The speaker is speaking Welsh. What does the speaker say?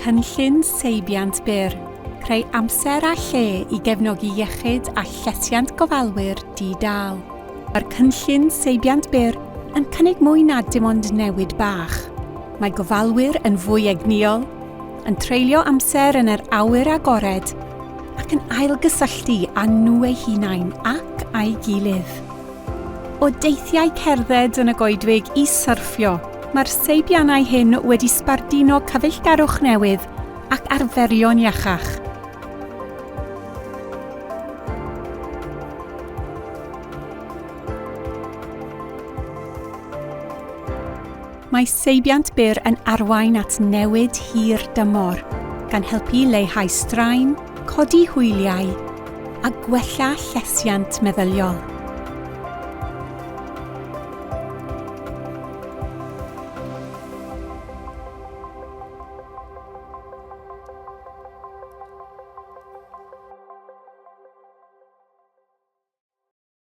Cynllun Seibiant Byr, creu amser a lle i gefnogi iechyd a llesiant gofalwyr di-dâl. Mae'r cynllun seibiant byr yn cynnig mwy na dim ond newid bach. Mae gofalwyr yn fwy egnïol, yn treulio amser yn yr awyr agored ac yn ailgysylltu â nhw eu hunain ac â'i gilydd. O deithiau cerdded yn y goedwig i syrffio, mae'r seibiannau hyn wedi sbarduno cyfeillgarwch newydd ac arferion iachach. Mae seibiant byr yn arwain at newid hir dymor, gan helpu i leihau straen, codi hwyliau, a gwella llesiant meddyliol.